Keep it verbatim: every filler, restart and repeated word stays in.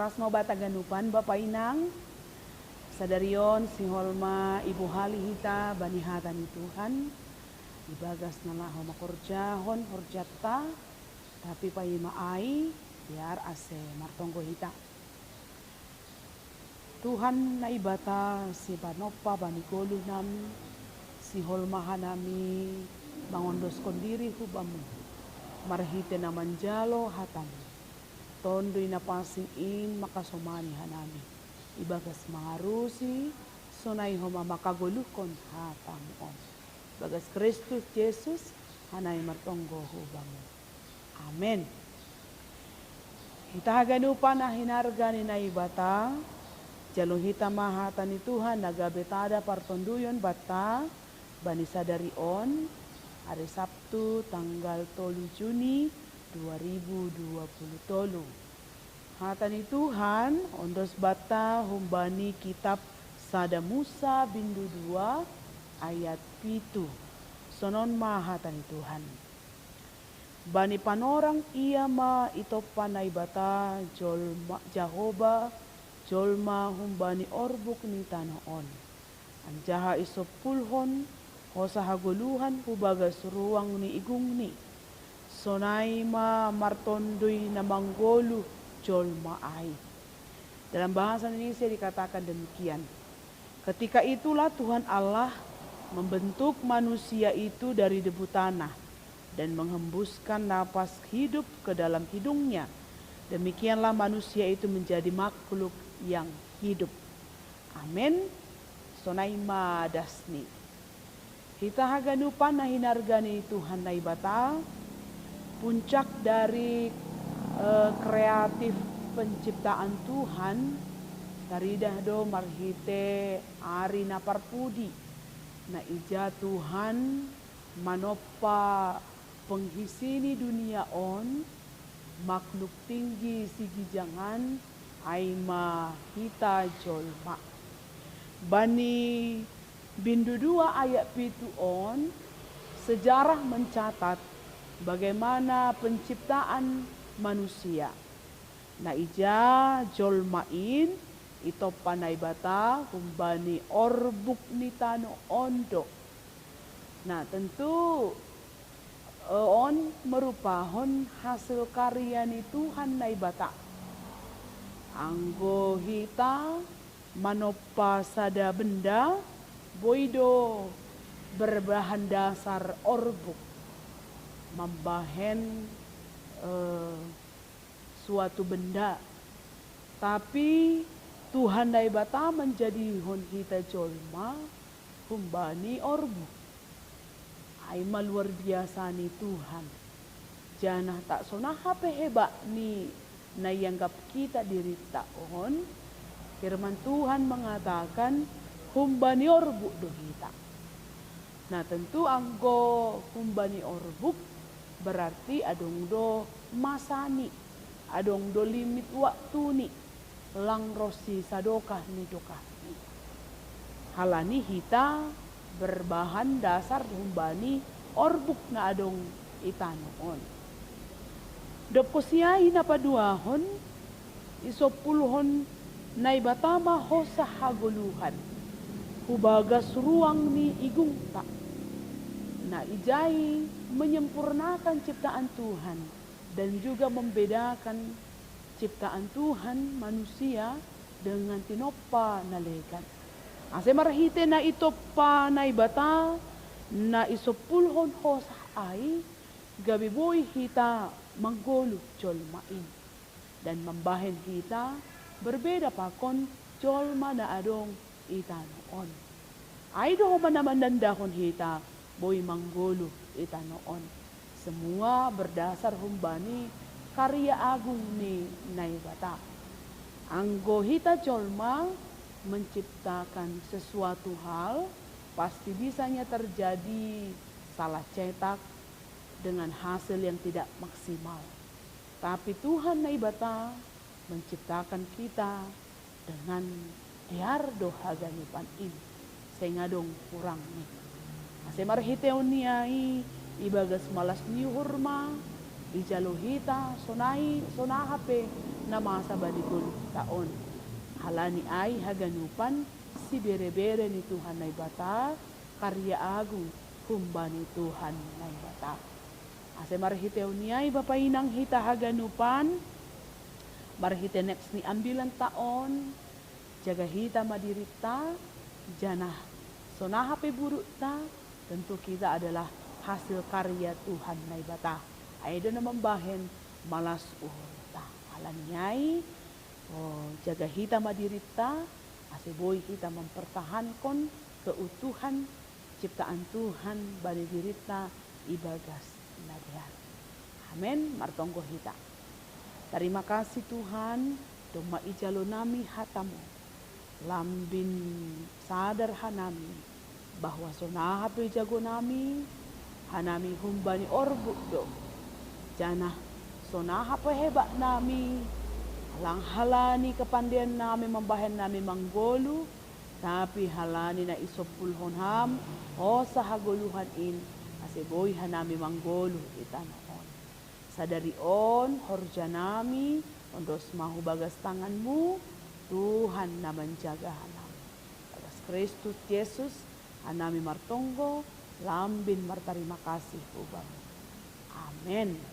Asmo bata ganupan bapa inang, sadarion sihol ma ibuhali hita bani hata ni Tuhan, ibagas na laho makorjahon horjanta, tapi paima ai biar ase martonggo hita. Tuhan Naibata sipanompa bani goluh nami, sihol ma hanami mangondoskon diri hu Bamu, marhite na manjalo hataMu. Tonduy na pansing in makasomani hanami, ibagas mangarusi sonai homa makagoluhkon hataMu on. Bagas Kristus Jesus hanami martonggo hu Bamu. Amen. Hita haganupan na hinarga ni Naibata, jalo hita ma hata ni Tuhan na gabe tanda partonduyon banta bani sadari on, ari Sabtu tanggal tolu Juni dua ribu dua puluh tolu. Hata ni Tuhan ondos banta humbani kitab Sada Musa bindu dua ayat pitu. Sonon ma hata ni Tuhan. Bani panorang ia ma itompa Naibata jolma, Jahoba, jolma humbani orbuk ni tanoh on. Anjaha isompulhon hosa hagoluhan hu bagas ruang ni igungni. Sonai ma martonduy na manggoluh jolma ai. Dalam bahasa Indonesia dikatakan demikian. Ketika itulah Tuhan Allah membentuk manusia itu dari debu tanah dan menghembuskan napas hidup ke dalam hidungnya. Demikianlah manusia itu menjadi makhluk yang hidup. Amen. Sonai ma dasni. Hita haganupan na hinarga ni Tuhan Naibata, puncak dari eh, kreatif penciptaan Tuhan taridah do marhite ari na parpudi, na ija Tuhan manompa penghisi ni dunia on, makhluk tinggi sigijangan, ai ma hita jolma. Bani bindu dua ayat pitu on, sejarah mencatat bagaimana penciptaan manusia. Na ija jolma in itompa Naibata humbani orbuk ni tanoh on do. Nah, tentu eh, on merupahon hasil karya ni Tuhan Naibata. Anggo hita manompa sada benda, boi do berbahan dasar orbuk, mambahen eh, suatu benda. Tapi Tuhan Naibata manjadihon hita jolma humbani orbuk. Ai ma luar biasa ni Tuhan. Janah tak sonaha pe hebat ni na ianggap kita dirinta on, firman Tuhan mengatakan humbani orbuk do hita. Nah, tentu anggo humbani orbuk berarti adong do masani, adong do limit waktuni, lang ronsi sadokah ni dokahni. Halani hita berbahan dasar humbani orbuk na adong i tanoh on. Dob konsi ai na paduahon, isompulhon Naibata ma hosa hagoluhan hu bagas ruang ni igungta. Na ijai menyempurnakan ciptaan Tuhan dan juga membedakan ciptaan Tuhan manusia dengan tinompa na legan. Ase marhite na itompa Naibata na isompulhon hosa ai, gabe boi hita manggoluh jolma in dan mambahen hita berbeda pakon jolma na adong i tanoh on. Ai do homa na manandahon hita boi manggoluh i tanoh on. Semua berdasar humbani karya agung ni Naibata. Anggo hita jolma menciptakan sesuatu hal, pasti bisanya terjadi salah cetak dengan hasil yang tidak maksimal. Tapi Tuhan Naibata menciptakan kita dengan dear do haganupan in, seng adong kurangni. Ase marhiteon ni ai, ibagas malas ni uhur ma Ijalo hita sonai, sonaha pe na masa bani goluh ta on. Halani ai haganupan sibere-bere ni Tuhan Naibata, karya agung humbani Tuhan Naibata. Ase marhitei on ai Bapa inang hita haganupan, marhitei next ni ambilan ta on, jaga hita ma dirinta, janah sonaha pe burukta, tentu kita adalah hasil karya Tuhan Naibata. Ai do na mambahen malas uhurta. Halani ai, oh, jaga hita ma dirinta, ase boi hita mempertahankon keutuhan ciptaan Tuhan bani dirinta ibagas na dear. Amen. Martonggo hita. Tarima kasih Tuhan, domma ijalo nami hatamu. Lambin sadar hanami, bahwa sonaha pe jago nami, hanami humbani orbuk do. Janah sonaha pe hebat nami, lang halani kepandean nami mambahen nami manggoluh, tapi halani na isompulhon ham, hosa hagoluhan in, ase boi hanami manggoluh i tanoh on. Sadari on horja nami, ondos ma hu bagas tanganmu, Tuhan na manjaga hanami. Bagas Kristus Jesus, hanami martonggo, lambin martarima kasih hu Bamu. Amen.